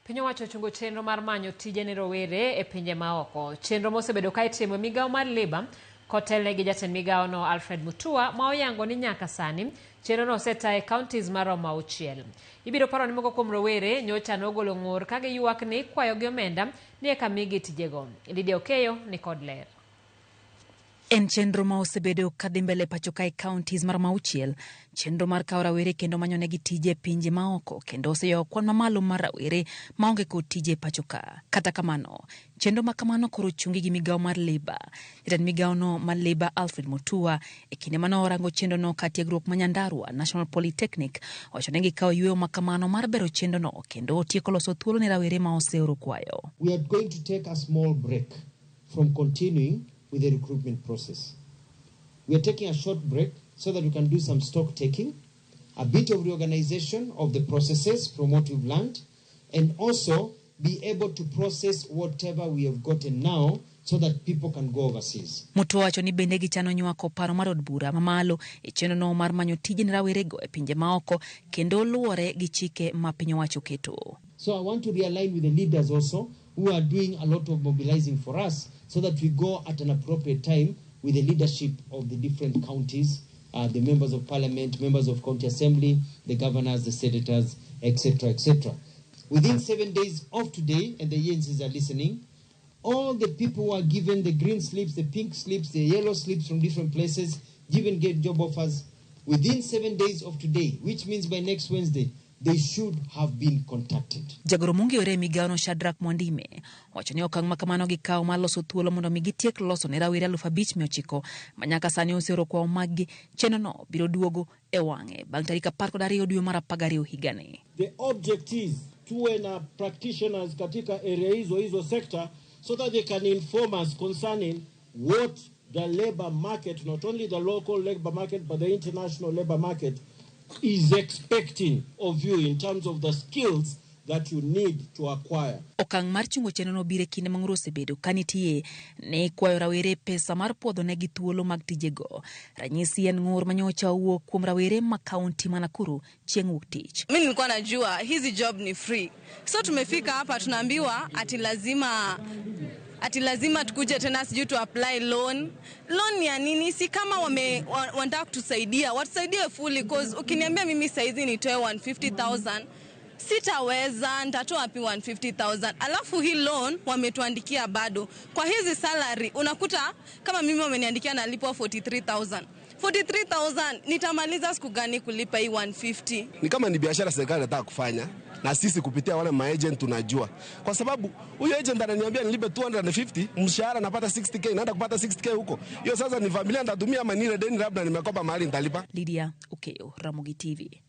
Piny owacho ochungo chenro mar manyo tije ne rowere e pinje maoko. Chenro mosebedo ka itimo e migawo mar Labour kotelne gi jatend migawono Alfred Mutua ma oyango ni nyaka sani chenrono oseta e counties maromo 6. Ibiro paro ni moko kuom rowere nyocha nogolo ng'ur ka giywak ni ikwayogi omenda ni eka migi tijego. Lydia Okeyo ni kod ler. En chenro ma osebedo ka dhi mbele pacho kae counties maromo 6, chenro mar kawo rawere kendo manyonegi tije e pinje maoko kendo oseyawo kwan mamalo mar rawere maonge kod tije e pacho ka. Kata kamano, chenro ma kamano koro ochungi gi migawo mar Labour. Jatend migawono mar Labour Alfred Mutua e kinde mane orango chenrono ka tiegruok ma Nyandarua National Polytechnic owacho ni gikawo yueyo ma kamano mar bero chenrono kendo otieko loso thuolo ne rawere ma oseoro kwayo. We are going to take a small break from continuing with the recruitment process. We are taking a short break so that we can do some stock taking, a bit of reorganization of the processes from what we've learned, and also be able to process whatever we have gotten now so that people can go overseas. Mutua wacho ni bende gichano nywako paro mar od bura mamalo e chenrono mar manyo tije ne rawerego e pinje maoko kendo luwore gi chike ma piny owacho oketo. So I want to realign with the leaders also who are doing a lot of mobilizing for us so that we go at an appropriate time with the leadership of the different counties, the members of parliament, members of county assembly, the governors, the senators, etc., etc. Within 7 days of today, and the agencies are listening, all the people who are given the green slips, the pink slips, the yellow slips from different places, given get job offers, within 7 days of today, which means by next Wednesday, they should have been contacted. Jagoro mong'iyore e migawono Shadrack Mwandime wacho ni okang' ma kamano gikawo mar loso thuolo mondo mi gitiek loso ne rawere 5,900 ma nyaka sani oseoro kwayo maggi. Chenrono biro duogo e wang'e bang' tarik 12 dwe mar 12 higani. The object is tuwe na practitioners katika area hizo hizo sector so that they can inform us concerning what the labor market, not only the local labor market but the international labor market is expecting of you in terms of the skills that you need to acquire. Okang' mar chungo chenrono biro e kinde ma ng'ur osebedo ka nitie ni kwayo rawere pesa mar puodho negi thuolo mag tijego. Ranyisi en ng'ur manyocha owuok kuom rawere ma kaunti ma Nakuru chieng' wuok tich. Mimi nilikuwa najua hizi job ni free. So tumefika hapa tunaambiwa ati lazima tukuje tena sijui tu apply loan. Loan ya nini? Si kama wanataka kutusaidia, watusaidie fully, cause ukiniambia mimi saizi nitoe 150,000 sitaweza, nitatoa wapi 150,000? Alafu hii loan wametuandikia bado. Kwa hizi salary unakuta kama mimi wameniandikia nalipwa 43,000. 43,000 nitamaliza siku gani kulipa hii 150? Ni kama ni biashara serikali inataka kufanya na sisi kupitia wale maagent tunajua. Kwa sababu huyo agent ananiambia nilipe 250, mshahara napata 60k, naenda kupata 60k huko. Hiyo sasa ni familia nitatumia ama nile deni labda nimekopa mahali nitalipa. Lydia Okeyo, Ramogi TV.